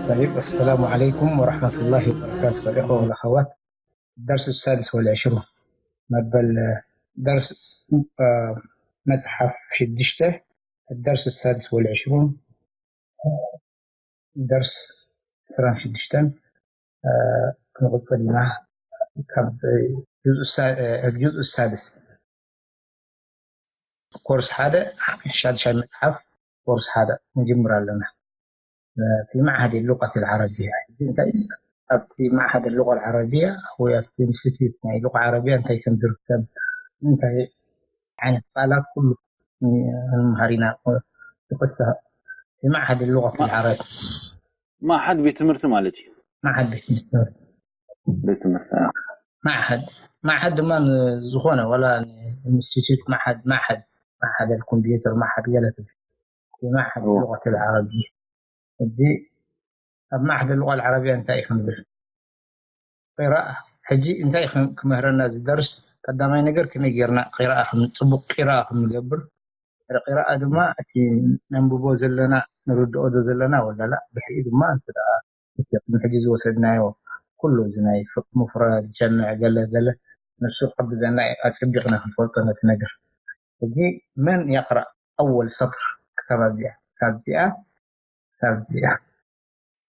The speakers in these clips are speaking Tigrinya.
طيب، السلام عليكم ورحمة الله وبركاته. الإخوة والأخوات، الدرس السادس والعشرون، መበል ደርስ፣ እ፣ መጽሓፍ ሽዱሽተ፣ الدرس السادس والعشرون፣ ደርስ ዕስራን ሽዱሽተን፣ እ፣ ክንቕጽል ኢና። ካብ ጁዝኡ ሳ-፣ እ፣ ጁዝኡ ሳድስ ኮርስ ሓደ፣ ሻድሻይ መጽሓፍ ኮርስ ሓደ ንጅምር ኣለና። እ፣ في معهد اللغة العربية። ሕጂ እንታይ ኣብቲ معهد اللغة العربية ወይ ኣብቲ ኢንስቲትዩት ናይ ሉቃ ዓረብያ እንታይ ከም ዝርከብ፣ እንታይ ዓይነት ቃላት ኩሉ ንምሃር ኢና። ይቕሳ في معهد اللغة العربية። ማሓድ ቤት ትምህርቲ ማለት እዩ። ማሓድ ቤት ትምህርቲ። ቤት ትምህርቲ። ማሓድ ማሓድ ድማ ዝኾነ ዋላ ኢንስቲትዩት ማሓድ ማሓድ ማሓድ ኮምፒውተር ማሓድ ገለ ማሓድ ሉቀት ዓረቢ። እዚ ኣብ ማሓድ ሉቀት ዓረብያ እንታይ እዩ ክንብል? ቂራኣ። ሕጂ እንታይ ክምህረና ዝደርስ? ቀዳማይ ነገር ከመይ ጌርና ቂራኣ ጽቡቅ ቂራኣ ክንገብር፣ ቂራኣ ድማ እቲ ነንብቦ ዘለና ንርድኦ ዶ ዘለና ወላላ ድሕሪኡ ድማ እንተ ደኣ እቲ ቅድሚ ሕጂ ዝወሰድናዮ ኩሉ እዚ ናይ ሙፍረድ ጀምዕ ገለ ገለ ንሱ ክሕግዘና እዩ ኣጸቢቕና ክንፈልጦ ነቲ ነገር። ሕጂ መን የቕረእ ኣወል ሰጥር ክሳብ ኣብዚኣ፣ ክሳብ እዚኣ፣ ክሳብ እዚኣ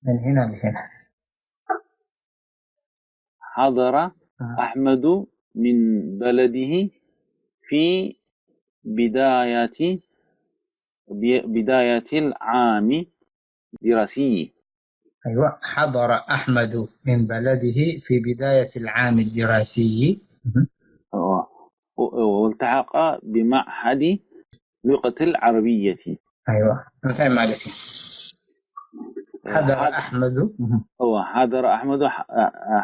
መን ሄና ሊሄና حضر أحمد من بلده في بداية بداية العام الدراسي. أيوة، حضر أحمد من بلده في بداية العام الدراسي. والتحق بمعهد اللغة العربية. أيوة، እንታይ ማለት እዩ? حضر أحمد. حضر أحمد،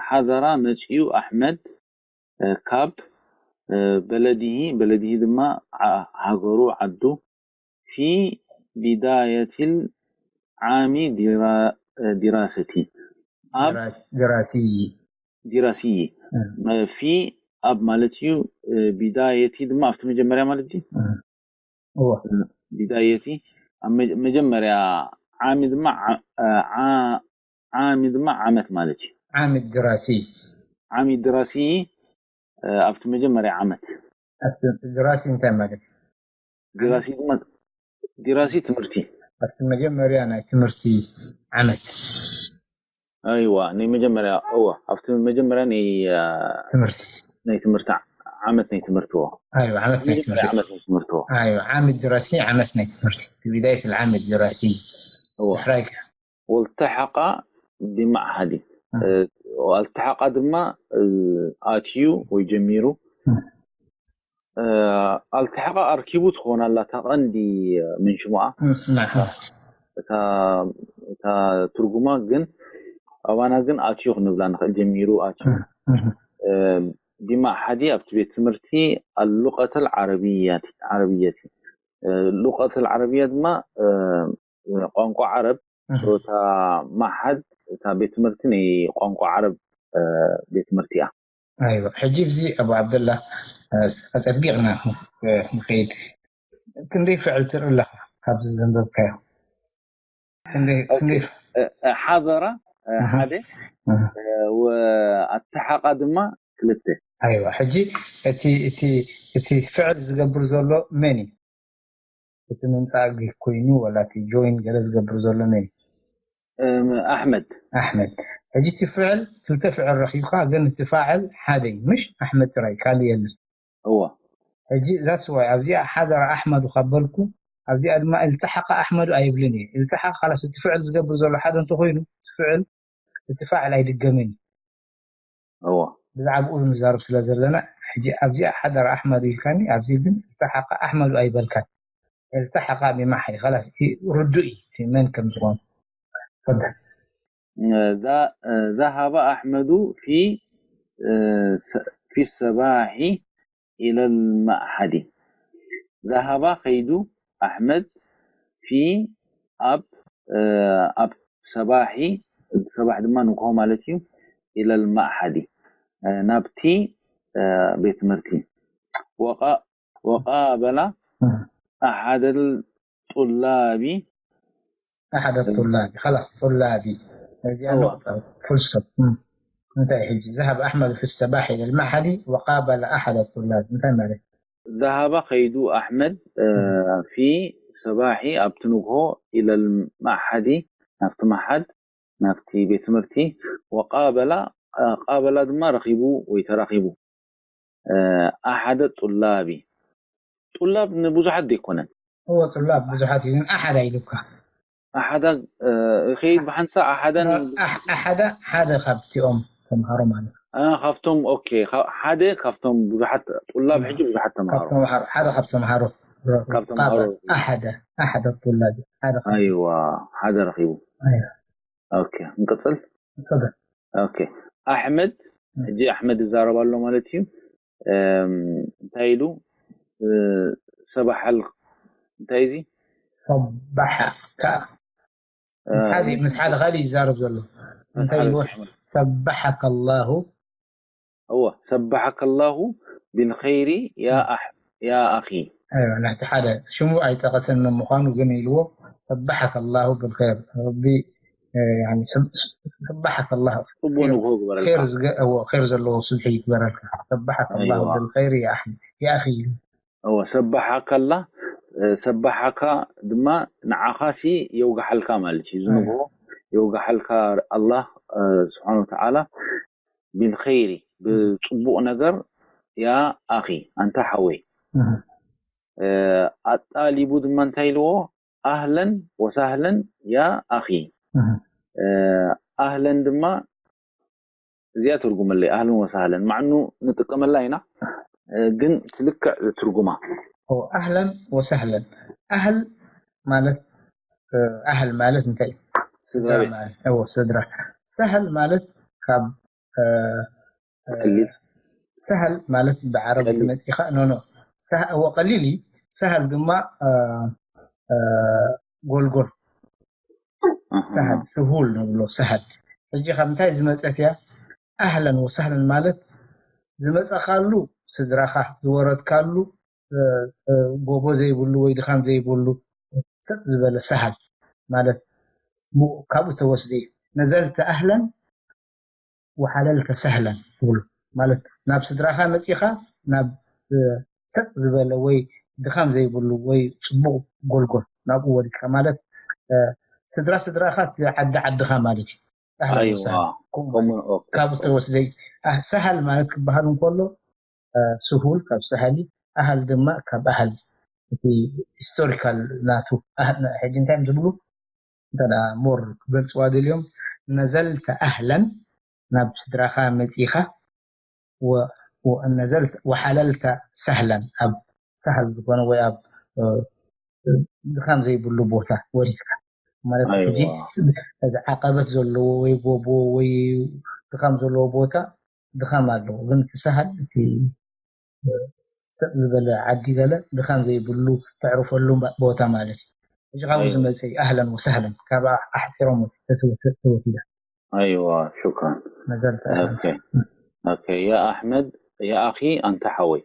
حضر መጺኡ ኣሕመድ ካብ በለዲሂ፣ በለዲሂ ድማ ሃገሩ፣ ዓዱ፣ في بداية العام الدراسي. دراسي. دراسي. في ኣብ ማለት እዩ። بداية ድማ ኣብቲ መጀመርያ ማለት እዩ። بداية ኣብ መጀመርያ ዓሚ ድማ ዓሚ ድማ ዓመት ማለት እዩ። ዓሚ ድራሲ ዓሚ ድራሲ ኣብቲ መጀመርያ ዓመት። ኣብቲ ድራሲ እንታይ ማለት እዩ? ድራሲ ድማ ድራሲ ትምህርቲ ኣብቲ መጀመርያ ናይ ትምህርቲ ዓመት። ኣይዋ ናይ መጀመርያ እዋ ኣብቲ መጀመርያ ናይ ትምህርቲ ናይ ትምህርቲ ዓመት ናይ ትምህርቲ እዋ ኣይዋ ዓመት ናይ ትምህርቲ ዓመት ናይ ትምህርቲ እዋ ኣይዋ ዓመት ድራሲ ዓመት ናይ ትምህርቲ في بداية العام الدراسي እዋ ሕራይ والتحق بمعهد ኣልተሓቃ ድማ ኣትዩ ወይ ጀሚሩ ኣልተሓቃ ኣርኪቡ ትኾን ኣላ እታ ቀንዲ ምን ሽሙኣ እታ ትርጉማ ግን ኣባና ግን ኣትዩ ክንብላ ንኽእል ጀሚሩ ኣትዩ ብማሓዲ ኣብቲ ቤት ትምህርቲ ኣሉቀተል ዓረብየት ዓረብየት ሉቀተል ዓረብያ ድማ ቋንቋ ዓረብ እታ ማሓድ እታ ቤት ትምህርቲ ናይ ቋንቋ ዓረብ ቤት ትምህርቲ እያ። ኣይዋ ሕጂ እዚ ኣቡ ዓብደላ ኣጸቢቕና ንኸይድ ክንደይ ፍዕል ትርኢ ኣለኻ ካብዚ ዘንበብካዮ? ሓዘራ ሓደ ኣተሓቃ ድማ ክልተ። ኣይዋ ሕጂ እቲ እቲ እቲ ፍዕል ዝገብር ዘሎ መን እዩ? እቲ ምምፃእ ኮይኑ ወላ እቲ ጆይን ገለ ዝገብር ዘሎ መን እዩ? ኣሕመድ። ኣሕመድ። ሕጂ እቲ ፍዕል ክልተ ፍዕል ረኺብካ ግን እቲ ፋዕል ሓደ እዩ ምሽ ኣሕመድ ጥራይ ካልእ የለን። እወ። ሕጂ that's why ኣብዚኣ ሓደረ ኣሕመዱ ካብ በልኩ ኣብዚኣ ድማ التحق ኣሕመዱ ኣይብልን እየ። التحق خلاص እቲ ፍዕል ዝገብር ዘሎ ሓደ እንተኾይኑ እቲ ፍዕል እቲ ፋዕል ኣይድገምን እዩ። እወ። ብዛዕባኡ ንዛረብ ስለ ዘለና ሕጂ ኣብዚኣ ሓደረ ኣሕመዱ ኢልካኒ ኣብዚ ግን التحق ኣሕመዱ ኣይበልካን። التحق ብማሓይ خلاص ርዱእ እዩ እቲ መን ከም ዝኾነ። ተፈደል። ذهب أحمد في في الصباح إلى المعهد. ذهب ከይዱ ኣሕመድ في ኣብ ኣብ ሰባሒ ሰባሕ ድማ ንግሆ ማለት እዩ إلى المعهد ናብቲ ቤት ትምህርቲ وقابل أحد الطلاب أحد الطلاب خلاص طلابي እዚኣ እዋ። ነቁጣ፣ ፉል ስቶፕ። እም። እንታይ ሕጂ? ذهب أحمد في الصباح إلى المعهد وقابل أحد الطلاب። እንታይ ማለት? ذهب ከይዱ ኣሕመድ في الصباح ኣብቲ ንግሆ إلى المعهد ናብቲ መሓድ ናብቲ ቤት ትምህርቲ وقابل ቃበላ ድማ ረኺቡ ወይ ተራኺቡ ኣሓደ ጡላቢ ጡላብ ንብዙሓት ዘይኮነን እዎ ጡላብ ብዙሓት እዩ ግን ኣሓዳ ኢሉካ ኣሓዳ ይኸይድ ብሓንሳእ ኣሓደን ኣሓዳ ሓደ ካብቲኦም ተምሃሮ ማለት ካብቶም ኦኬ ሓደ ካብቶም ብዙሓት ጡላብ ሕጂ ብዙሓት ተምሃሮ ሓደ ካብ ተምሃሮ ካብ ተምሃሮ ኣሓደ ኣሓደ ጡላብ ሓደ ኣይዋ ሓደ ረኺቡ ኦኬ ንቅፅል ተፈضل ኦኬ ኣሕመድ ሕጂ ኣሕመድ ይዛረብ ኣሎ ማለት እዩ እንታይ ኢሉ ሰባሓል እንታይ እዚ ሰባሓካ ምስ ሓደ ካልእ ይዛረብ ዘሎ እንታይ ኢልዎ ሰባሓካ ኣላሁ እወ ሰባሓካ ኣላሁ ብልኸይሪ ያ ኣኺ ናሕቲ ሓደ ሽሙ ኣይጠቐሰን ምዃኑ ግን ኢልዎ ሰባሓካ ኣላሁ ብልኸይር ረቢ ሰባሓካ ኣላሁ ጽቡቅ ንግሆ ግበረልካ ር ዘለዎ ስብሒ ይግበረልካ ሰባሓካ ኣላሁ ብልኸይር ያ ኣኺ ኢሉ እወ ሰባሓካ ኣላ ሰባሓካ ድማ ንዓኻሲ የውግሓልካ ማለት እዩ ዝንግሆ የውግሓልካ ኣላህ ስብሓን ወተዓላ ቢልኸይሪ ብፅቡቕ ነገር ያ ኣኺ ኣንታ ሓወይ ኣጣሊቡ ድማ እንታይ ኢልዎ ኣህለን ወሳህለን ያ ኣኺ ኣህለን ድማ እዚኣ ትርጉመለይ ኣህለን ወሳህለን ማዕኑ ንጥቀመላ ኢና ግን ትልክዕ ትርጉማ ኣህለን ወሳህለን ኣህል ማለት ኣህል ማለት እንታይ ስድራ ሰህል ማለት ካብ ሰህል ማለት ብዓረብ መፂኻ ኖኖ እዎ ቀሊል እዩ ሰህል ድማ ጎልጎል ሰህል ስሁል ንብሎ ሰህል ሕጂ ካብ እንታይ ዝመፀት እያ ኣህለን ወሰህለን ማለት ዝመፀኻሉ ስድራኻ ዝወረድካሉ ጎቦ ዘይብሉ ወይ ድኻም ዘይብሉ ሰጥ ዝበለ ሰሃል ማለት ካብኡ ተወስደ እዩ ነዘልተ ኣህለን ወሓለልተ ሰህለን ትብሉ ማለት ናብ ስድራኻ መፂኻ ናብ ሰጥ ዝበለ ወይ ድኻም ዘይብሉ ወይ ፅቡቕ ጎልጎል ናብኡ ወሪድካ ማለት ስድራ ስድራኻ ዓዲ ዓድኻ ማለት እዩ ካብኡ ተወስደ ሰሃል ማለት ክበሃል እንከሎ ስሁል ካብ ሰሃሊ ኣሃል ድማ ካብ ኣሃል እቲ ሂስቶሪካል ናቱ ሕጂ እንታይ ዝብሉ እንተ ሞር ክገልፅዋ ደልዮም ነዘልተ ኣህለን ናብ ስድራኻ መፂኻ ነዘልተ ወሓለልተ ሰህለን ኣብ ሰህል ዝኾነ ወይ ኣብ ድኻም ዘይብሉ ቦታ ወሪድካ ማለት ሕጂ ዓቀበት ዘለዎ ወይ ጎቦ ወይ ድኻም ዘለዎ ቦታ ድኻም ኣለዎ ግን እቲ ሰሃል እቲ ሰጥ ዝበለ ዓዲ ገለ ድኻም ዘይብሉ ተዕርፈሉ ቦታ ማለት እዩ ሕጂ ካብኡ ዝመፅእ እዩ ኣህለን ወሰህለን ካብ ኣሕፂሮም ተወሲደ ኣይዋ ሽክራን መዘልታ ኦኬ ያ ኣሕመድ ያ ኣኺ ኣንታ ሓወይ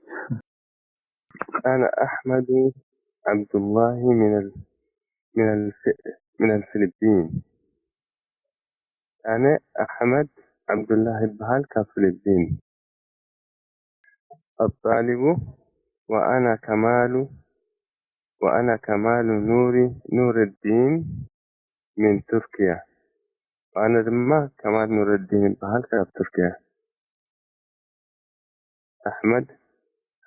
أنا أحمد عبد الله من ال... من الف... من الفلبين. أنا أحمد عبد الله ይበሃል ካብ ፍልቢን። الطالب وأنا كمال وأنا كمال نوري نور الدين من تركيا. وأنا ድማ ከማል ኑረዲን ይበሃል ካብ ቱርኪያ። ኣሕመድ፣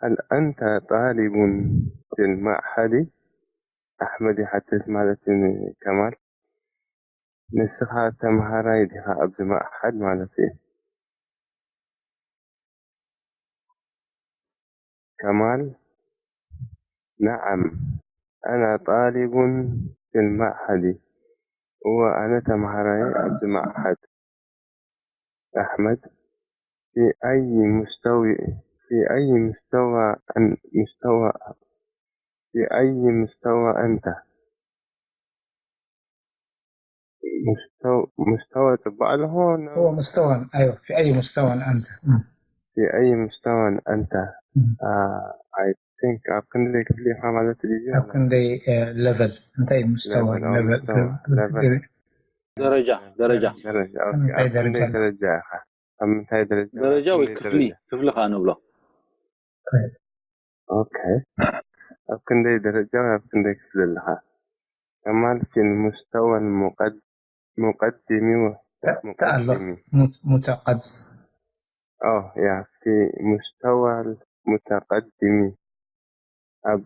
هل أنت طالب في المعهد؟ ኣሕመድ ይሓትት ማለት እዩ ንከማል። ንስኻ ተምሃራይ ዲኻ ኣብዚ መዓሃድ ማለት እዩ። ከማል፣ نعم، أنا طالب في المعهد. እወ፣ ኣነ ተምሃራይ ኣብዚ መዓሃድ። ኣሕመድ፣ في أي مستوى في أي مستوى أن مستوى في أي مستوى أنت؟ مستوى مستوى ጽቡቕ ኣለኹ هو مستوى أيوه في أي مستوى أنت في أي مستوى أنت؟ I think ኣብ ክንደይ ክፍሊ ኢኻ ማለት ድዩ? ኣብ ክንደይ ሌቨል እንታይ እዩ مستوى level ደረጃ ደረጃ ደረጃ ኦኬ ምንታይ ኣብ ክንደይ ደረጃ? ደረጃ ኢኻ ኣብ ምንታይ ደረጃ ደረጃ ወይ ክንደይ ክፍሊ ደረጃ? ክፍሊ ከዓ ንብሎ ኦኬ ኣብ ክንደይ ደረጃ ወይ ኣብ ክንደይ ክፍሊ ኣለኻ ከማል ፊ ልሙስተዋ ልሙቀድሚ ተኣሎ ሙተቀድ اه يا في مستوى المتقدم ኣብ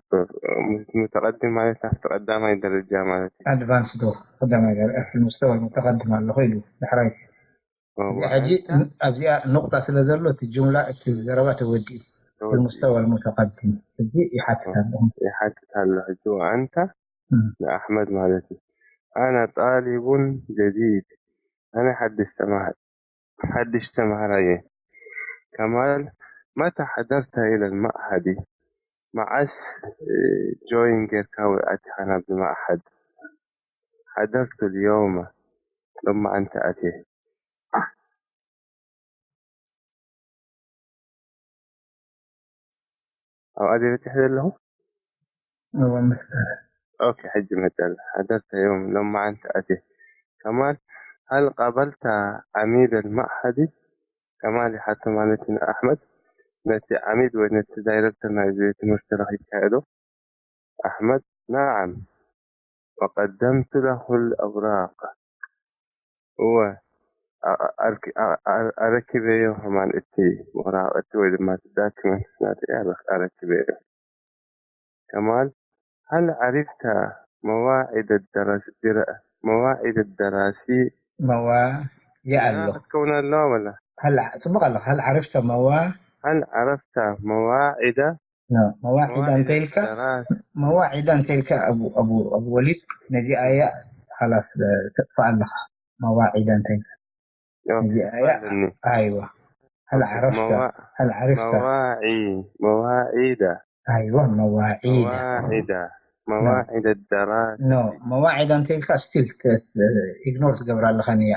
ሙተቀድም ማለት ኣብቲ ቀዳማይ ደረጃ ማለት እዩ ኣድቫንስ ዶ ቀዳማይ ደረጃ في المستوى المتقدم ኣለኹ ኢሉ ዳሕራይ ሕጂ ኣብዚኣ ኑቕጣ ስለ ዘሎ እቲ ጁምላ እቲ ዘረባ ተወዲኡ في المستوى المتقدم ሕጂ ይሓትት ኣለኹ ይሓትት ኣሎ ሕጂ وأنت ንኣሕመድ ማለት እዩ أنا طالب جديد ኣነ ሓድሽ ተማሃር ሓድሽ ተማሃራይ እየ ከማል متى حضرت إلى المعهد መዓስ ጆይን ጌርካ ወይ ኣቲኻ ናብዚ መዓሓድ ሓደርቱ ልዮማ ሎማዓንቲ ኣትየ ኣብኣ ደ በፂሐ ዘለኹ እወ መስቀል ኦኬ ሕጂ መፀል ሓደርተ ዮም ሎማዓንቲ ኣትየ ከማል هل قابلت عميد المعهد ከማል ይሓቶ ማለት እዩ ንኣሕመድ ነቲ ዓሚድ ወይ ነቲ ዳይረክተር ናይዚ ትምህርቲ ረኺብካዮ ዶ ኣሕመድ نعم وقدمت له الأوراق እወ ኣረኪበዮ ከማን እቲ ወራቐቲ ወይ ድማ እቲ ዳኪመንት ናተይ ኣረኪበዮ ከማል هل عرفت مواعيد الدراسة مواعيد الدراسة መዋዒድ ኣሎ ክትከውን ኣለዋ ወላ هل ጽቡቕ ኣለኻ هل عرفت መዋ هل عرفت مواعيد መዋዒዳ እንተ ኢልካ መዋዒዳ እንተ ኢልካ ኣብ ወሊድ ነዚኣ እያ ሓላስ ተጥፋእ ኣለኻ መዋዒዳ እንተ ኢልካ ነዚኣ እያ ኣይዋ هل عرفت هل عرفت መዋዒ መዋዒዳ ኣይዋ መዋዒዳ መዋዒዳ መዋዒደ ደራሲ ኖ መዋዒዳ እንተ ኢልካ ስቲል ኢግኖር ትገብራ ኣለኻ ንያ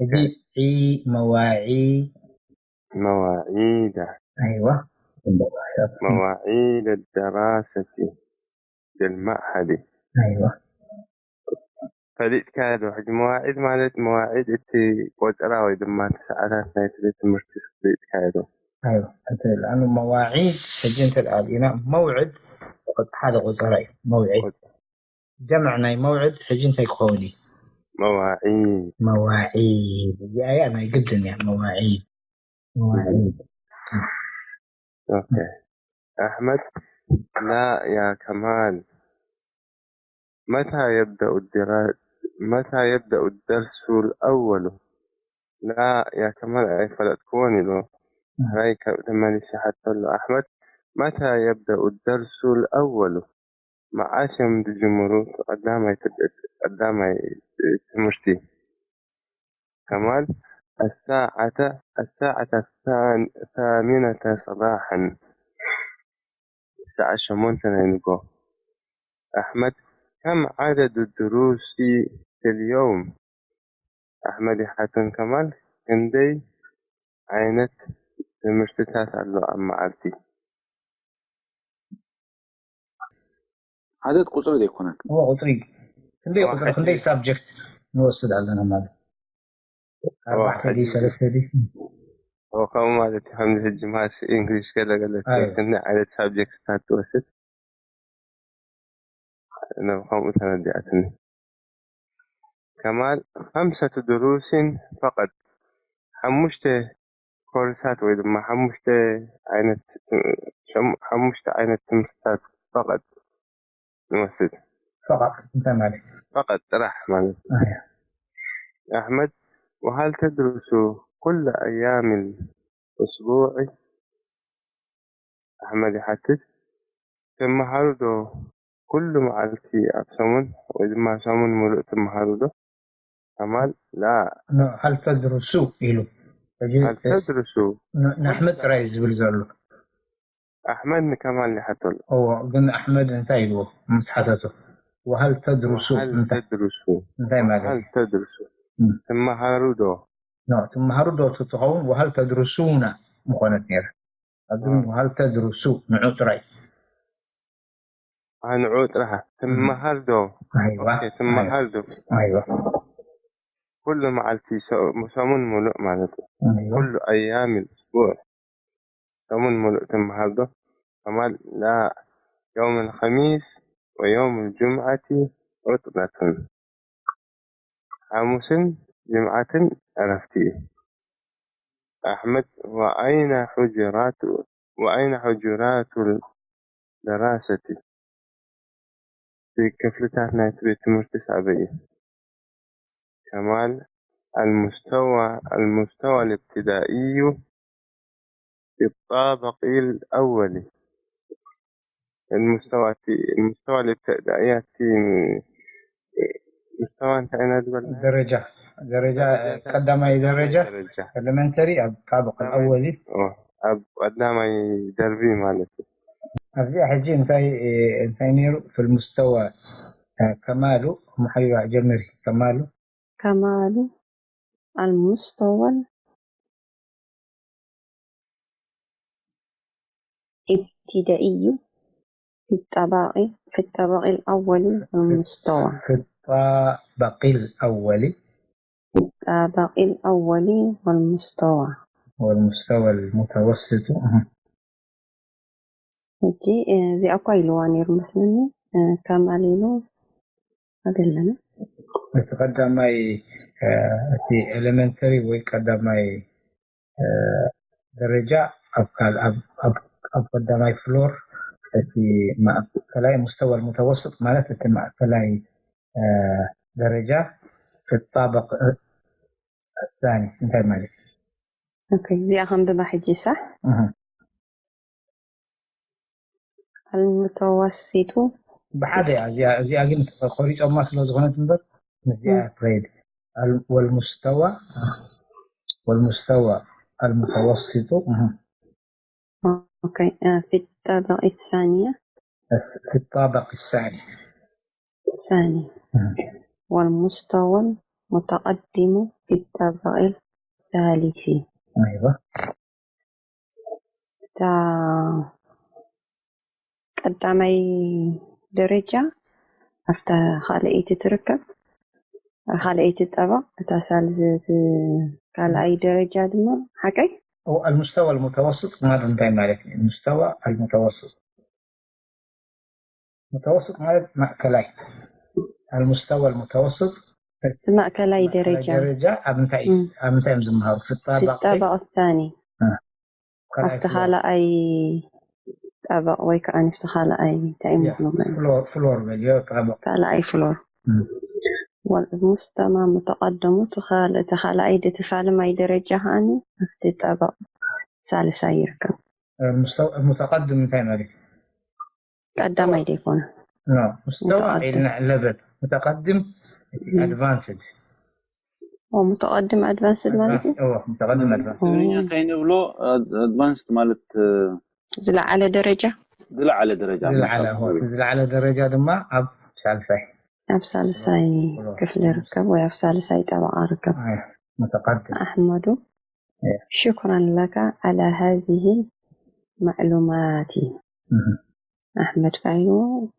እዚ ዒ መዋዒ መዋዒዳ ኣይዋ መዋዒደ ደራሰቲ ደልማዕሓዲ ኣይዋ ፈሊጥካዮ ዶ ሕጂ መዋዒድ ማለት መዋዒድ እቲ ቆፀራ ወይ ድማ እቲ ሰዓታት ናይቲ ቤት ትምህርቲ ፈሊጥካዮ ዶ ኣይዋ እንተ ኣኑ መዋዒድ ሕጂ እንተ ኣሪእና መውዕድ ሓደ ቆፀራ እዩ መውዒድ ጀምዕ ናይ መውዕድ ሕጂ እንታይ ክኸውን እዩ መዋዒድ መዋዒድ እዚኣ እያ ናይ ግድን እያ መዋዒድ መዋዒድ ኦኬ ኣሕመድ ላ ያ ከማል መታ የብደኡ ድራ መታ የብደኡ ደርሱ ኣወሉ ላ ያ ከማል ኣይፈለጥክዎን ኢሉ ራይ ካብ ተመሊሱ ሓተሉ ኣሕመድ መታ የብደኡ ደርሱ ኣወሉ መዓስ እዮም ዝጅምሩ ቀዳማይ ቀዳማይ ትምህርቲ ከማል الساعة الساعة الثامنة صباحا الساعة ሸሞንተ ናይ ንጎ أحمد كم عدد الدروس في اليوم ኣሕመድ ይሓተን ከማል ክንደይ ዓይነት ትምህርትታት ኣሎ ኣብ መዓልቲ ዓደድ ቁፅሪ ዘይኮነን እዎ ቁፅሪ ክንደይ ቁፅሪ ክንደይ ሳብጀክት ንወስድ ኣለና ማለት ኣርባዕተ ድዩ ሰለስተ ድዩ ከምኡ ማለት እዩ ከምዚ ሕጂ ማስ ኢንግሊሽ ገለገለ ክንደይ ዓይነት ሳብጀክትታት ትወስድ ከምኡ ተረዲኣትኒ ከማል ኸምሰቱ ድሩሲን ፈቐድ ሓሙሽተ ኮርሳት ወይ ድማ ሓሙሽተ ዓይነት ሓሙሽተ ዓይነት ትምህርትታት ፈቐድ ንወስድ ፈቐድ እንታይ ማለት ፈቐድ ጥራሕ ማለት ኣሕመድ وهل تدرس كل أيام الأسبوع ኣሕመድ ይሓትት ትመሃሩ ዶ ኩሉ መዓልቲ ኣብ ሰሙን ወይ ድማ ሰሙን ሙሉእ ትመሃሩ ዶ ከማል ላ هل تدرس ኢሉ ሕጂ هل تدرس ንኣሕመድ ጥራይ ዝብል ዘሎ ኣሕመድ ንከማል ይሓተሉ እዎ ግን ኣሕመድ እንታይ ኢልዎ ምስ ሓተቱ وهل تدرس هل تدرس እንታይ ማለት هل تدرس ትመሃሩ ዶ ትመሃሩ ዶ ትኸውን وهل تدرسون ምኾነት ነይራ ኣብዚ وهل تدرس ንዑ ጥራይ ንዑ ጥራሕ ትመሃር ዶ ኣይዋ ትመሃር ዶ ኣይዋ ኩሉ መዓልቲ ሰ-፣ ሰሙን ሙሉእ ማለት እዩ። ኩሉ ኣያም ልእስቡዕ ሰሙን ሙሉእ ትመሃር ዶ? ከማል ላ፣ የውም ልኸሚስ ወየውም ልጅምዓቲ ዑጥለቱን፣ ሓሙስን ጅምዓትን ዕረፍቲ እዩ። ኣሕመድ፣ ወኣይነ ሑጅራቱ፣ ወኣይነ ሑጅራቱ ደራሰቲ፣ እቲ ክፍልታት ናይቲ ቤት ትምህርትስ ኣበይ እዩ? ከማል፣ المستوى، المستوى الابتدائي في الطابق الأول. المستوى التي-، المستوى الابتدائي التي-، مستوى እንታይ ኢና ዝበልና? ደረጃ፣ ደረጃ፣ ደረጃ፣ ቀዳማይ ደረጃ፣ ደረጃ። ኤሌመንተሪ ኣብ ጣበቅ ቀዳማይ፣ ኣወሊ። ኦ፣ ኣብ ቀዳማይ ደርቢ ማለት እዩ። ኣብዚኣ ሕጂ እንታይ፣ እንታይ ነይሩ? في المستوى፣ ከማሉ፣ እሞ ሓቢባ ጀምሪ። ከማሉ። ከማሉ፣ المستوى الابتدائي في الطبق، في الطبق الأول والمستوى. في الطابق الأول. في الطبق الأول والمستوى. والمستوى المتوسط. أها. ሕጂ፣ እ፣ እዚኣ እኳ ኢልዋ ነይሩ መስለኒ፣ እ፣ ከማል ኢሉ ኣይደለና። እቲ ቀዳማይ፣ እ፣ እቲ ኤሌመንተሪ ወይ ቀዳማይ፣ እ፣ ደረጃ ኣብ ካል-፣ ኣብ፣ ኣብ፣ ኣብ ቀዳማይ ፍሎር፣ እቲ ማእከላይ ሙስተዋ ልሙተወስጥ ማለት እቲ ማእከላይ፣ እ፣ ደረጃ፣ في الطابق الثاني እንታይ ማለት እዩ? ኦኬ፣ እዚኣ ከንብባ ሕጂ ሳሕ። እህ። المتوسط። ብሓደ እያ እዚኣ፣ እዚኣ ግን ቆሪጾማ ስለ ዝኾነት እምበር ምስዚኣ እም። ትኸይድ። ال-، والمستوى، والمستوى المتوسط، እህ። ኦኬ፣ እ፣ في الطبق الثانية. الس-، في الطابق الثاني. الثاني. እህ። والمستوى المتقدم في الطبق الثالث. أيوة. እታ ቀዳማይ ደረጃ ኣብታ ካልኣይቲ ትርከብ፣ ካልኣይቲ ጠበቕ፣ እታ ሳልሰይቲ ካልኣይ ደረጃ ድማ ሓቀይ? أو المستوى المتوسط ማለት እንታይ ማለት እዩ? المستوى المتوسط. متوسط ማለት ማእከላይ። المستوى المتوسط እቲ ማእከላይ ማእከላይ ደረጃ። ደረጃ ኣብ እንታይ፣ እም። ኣብ እንታይ እዮም ዝመሃሩ? في في الطابق الطبق الثاني. እ። ካልኣይ ኣብቲ ፍሎር። ካልኣይ ጠበቕ ወይ ከዓ ንፍቲ ካልኣይ እንታይ እዮም ያ፣ ዝብሉ ማለት? ፍሎር፣ ፍሎር በልዮ፣ ጠበቕ። ካልኣይ ፍሎር። እም። والمستوى المتقدم፣ እቲ ካል-፣ እቲ ካልኣይ፣ እቲ ካልማይ ደረጃ ከዓኒ ኣብቲ ጠበቕ ሳልሳይ ይርከብ። المستوى المتقدم እንታይ ማለት እዩ? ቀዳማይ ዶ ይኮነ? ኖ፣ مستوى ሙተቐድም። ኢልና ለበል፣ متقدم እም። Advanced። ኦ፣ ሙተቐድም ኣድቫንስድ ማለት እዩ? Advanced፣ እዎ፣ متقدم Advanced። ትግርኛ እንታይ ንብሎ? ኣድ-፣ ኣድቫንስድ ማለት፣ እ፣ ዝለዓለ ደረጃ? ዝለዓለ ደረጃ ዝለዓለ፣ ማለት እዎ፣ እዩ። ዝለዓለ ደረጃ ድማ ኣብ ሳልሳይ። ኣብ ሳልሳይ ፍሎር። ክፍሊ ርከብ ወይ ኣብ ሳልሳይ ጠበቓ ርከብ። ኣይ፣ متقدم። ኣሕመዱ፣ እየ። شكرا لك على هذه المعلومات። እህ። ኣሕመድ ካይሉ፣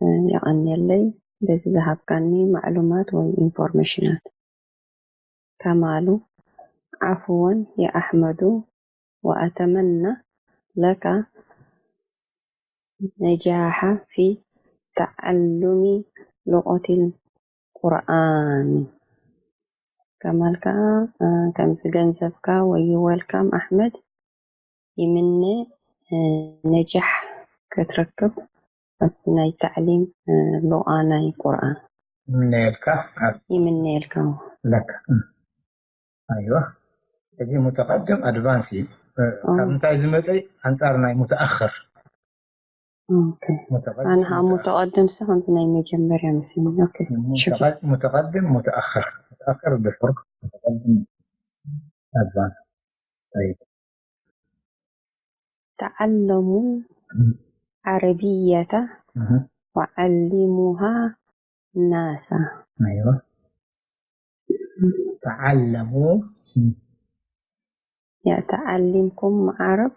እ፣ የቐንየለይ በዚ ዝሃብካኒ ማዕሉማት ወይ ኢንፎርሜሽናት። ከማሉ፣ عفوا يا أحمد، وأتمنى لك نجاح في تعلم لغة القرآن. ከማል ከኣ፣ እ፣ ከምዚ ገንዘብካ ወይ you welcome ኣሕመድ ይምነ፣ እ፣ ነጃሕ ክትረክብ ኣብቲ ናይ ታዕሊም፣ እ፣ ሉቓ ናይ ቁርኣን። ይምነየልካ። ኣብ ይምነየልካ። ለካ። እም። ኣይዋ። እዚ ሙተቐድም ኣድቫንስ እዩ። እ፣ ኦ። ካብ እንታይ ዝመጸ? ኣንጻር ናይ ሙተኣኽር። ኦኬ። ሙተቐድም ኣነ ኸዓ ሙተ-፣ ሙተቐድም ሲ ከምዚ ናይ መጀመርያ መሲሉኒ። ኦኬ። ሙተቐ-፣ ሽኩር። ሙተቐድም፣ ሙተኣኽር። ሙተኣኽር ድሑር፣ ሙተቐድም ኣድቫንስ። طيب. تعلموا እህ። العربية እህ። وعلموها الناس. أيوة. تعلموا. يا تعلمكم عرب.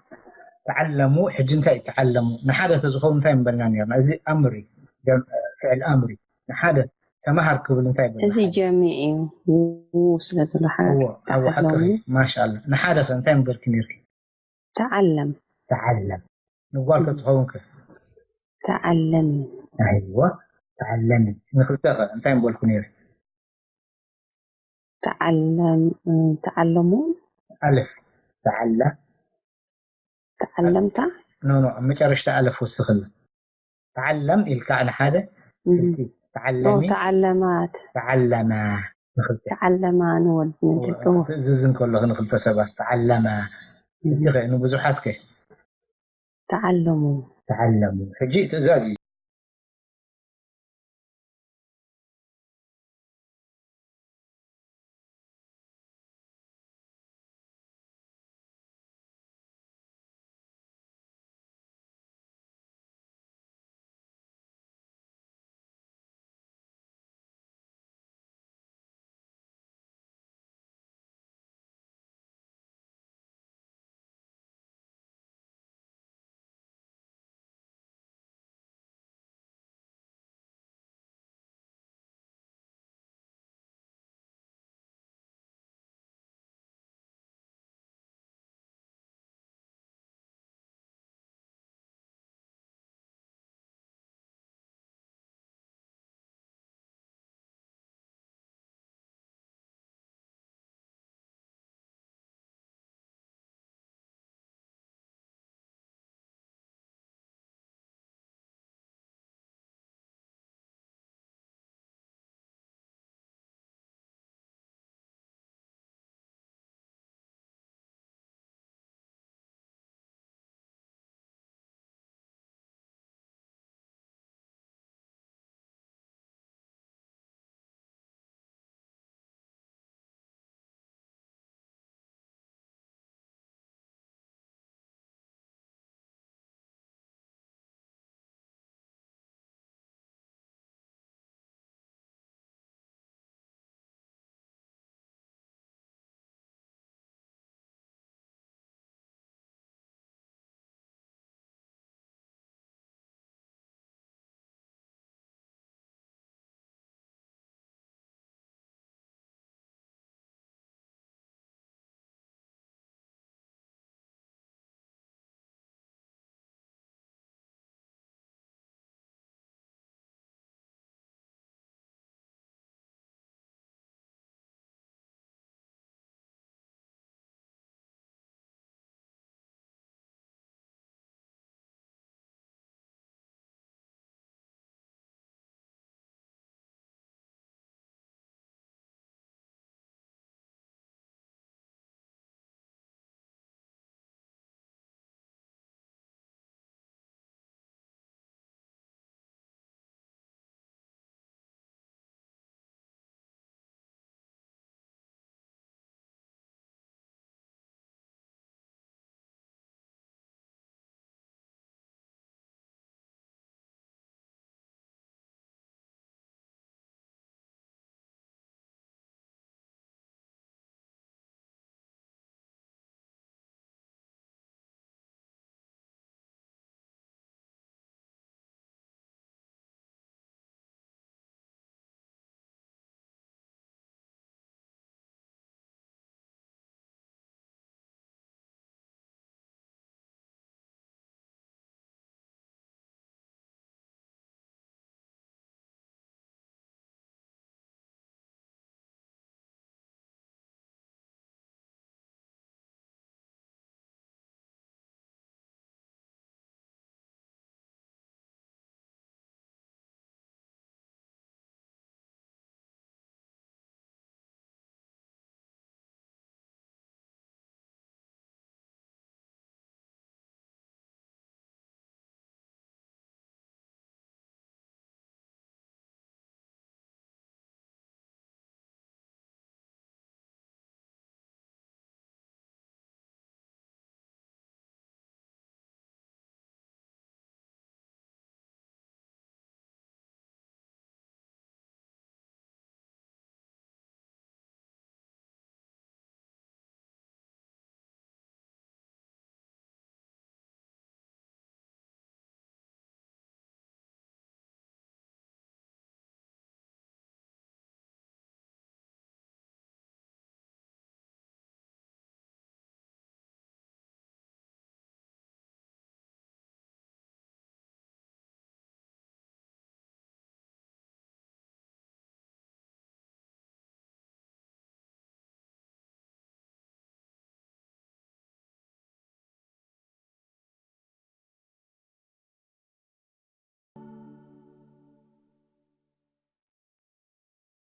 تعلموا، ሕጂ እንታይ እዩ تعلموا? ንሓደ ተዝኸውን እንታይ ምበልና ነርና? እዚ ኣምሪ፣ ጀም-፣ ፍዕል ኣምሪ። ንሓደ ተማሃር ክብል እንታይ ይበል? እዚ ጀሚዕ እዩ። ው ስለ ዘሎ ሓደ እዎ፣ ኣብ ሓቂ ተዓለሙ። ማሻኣላ። ንሓደ ከ እንታይ ምበልኪ ነርኪ? ተዓለም። ተዓለም። ንጓል ከ ትኸውን ከ? ተዓለሚ። ኣይዋ፣ ተዓለሚ። ንክልተ ከ እንታይ ምበልኩ ነይረ? ተዓለም ተዓለሙ። ኣልፍ ተዓላ ተዓለምታ። ኖ ኖ፣ ኣብ መጨረሽታ ኣልፍ ወስኽላ። ተዓለም ኢልካ ንሓደ እም። ኢልኪ፣ ተዓለሚ፣ ተዓለማት። ተዓለማ። ንክልተ ተዓለማ ንወድ ንደቂ ትእዝዝ እንከለኺ ንክልተ ሰባት ተዓለማ። ሕጂ ከ ንብዙሓት ከ? ተዓለሙ። ተዓለሙ። ሕጂ ትእዛዝ እዩ።